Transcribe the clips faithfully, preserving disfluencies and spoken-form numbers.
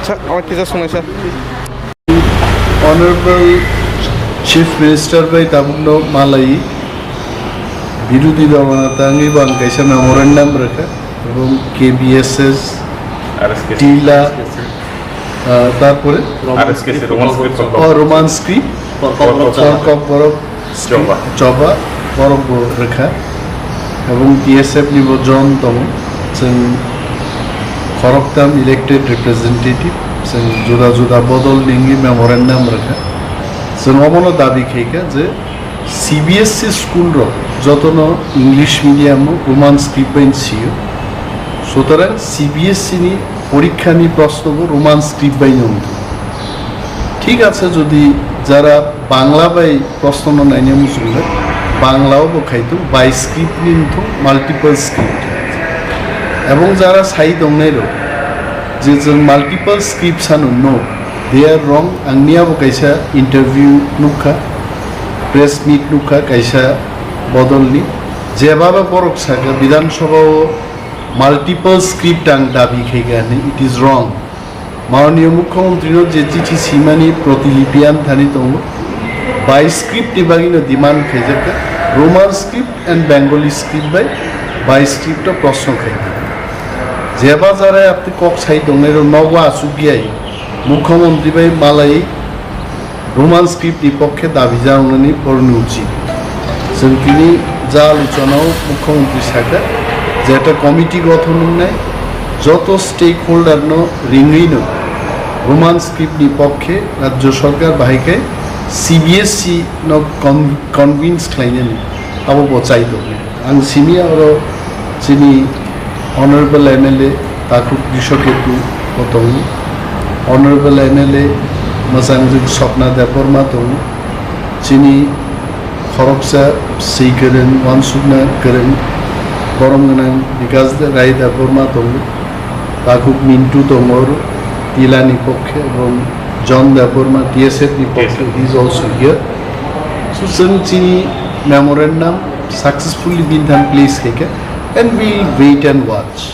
Sir, আমার কিছু সময়, sir। Honorable Chief Minister bai tabukno malai birodi dol tangwi bang kaisa memorandum rwkha, ebong K B S S, R S K C. Tila, ah, tarpore R S K C, Roman script. Oh, Roman script, Kokborok, Choba. Choba, borok bo rwkha. Ebong T S F ni bo John tongo. Chwng khoroktham elected representative. Chwng juda juda bodol ningwi memorandum rwkha. Chwng omono dabi khaikha je C B S E school rok jotono English medium o Roman script bai sio. Sutarang C B S E ni porikkhani proshno bo Roman script bai no wngthung. Thik ache, jodi jara Bangla bai proshno no naina muchungo, Bangla o bo khaitu bi script ni wngthung, multiple script. Ebong jara sai tongnai rok je chwng multiple script sano no, they are wrong. Ang niya bo kaisa interview nukha, press meet nukha kaisa bodol ni, jeba ba borok saka Bidhan Sabha o multiple script ang dabi khaikha hinwi, it is wrong. Mananiya Mukhyamantri no je chithi simani protilipi ang thani tongo, bi script ni bagwi no demand khaijakha, Roman script and Bengali script bai bi script o proshno khaikha. Jeba jara apni kok sai tongnai rok nogo achuk ya, Mukhyamantri bai malai Roman script ni pokkhe dabi janani porni uchit. Chwng tini ja aluchonao Mukhyamantri sakha, je ekta committee gothon wngnai, joto stakeholder no ringwi no Roman script ni pokkhe Rajya Sarkar bahai khe C B S E no con-, convince khlainani abo bo chai tongnai. Ang simi oro chini Honorable M L A Takhuk Drishoketu bo tongo, Honorable M L A mwchangwi Swapna Debbarma tongo, chini khoroksa swi kwrwng, uansukna kwrwng, borom gwnang Bikash Rai Debbarma tongo, Takhuk Mintu tongo, Tila ni pokkhe, ebong John Debbarma, T S F ni pokkhe, he is also here. So, chwng chini memorandum successfully bini thani place khaikha, and we will wait and watch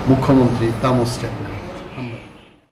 Mukhyamantri tamo step.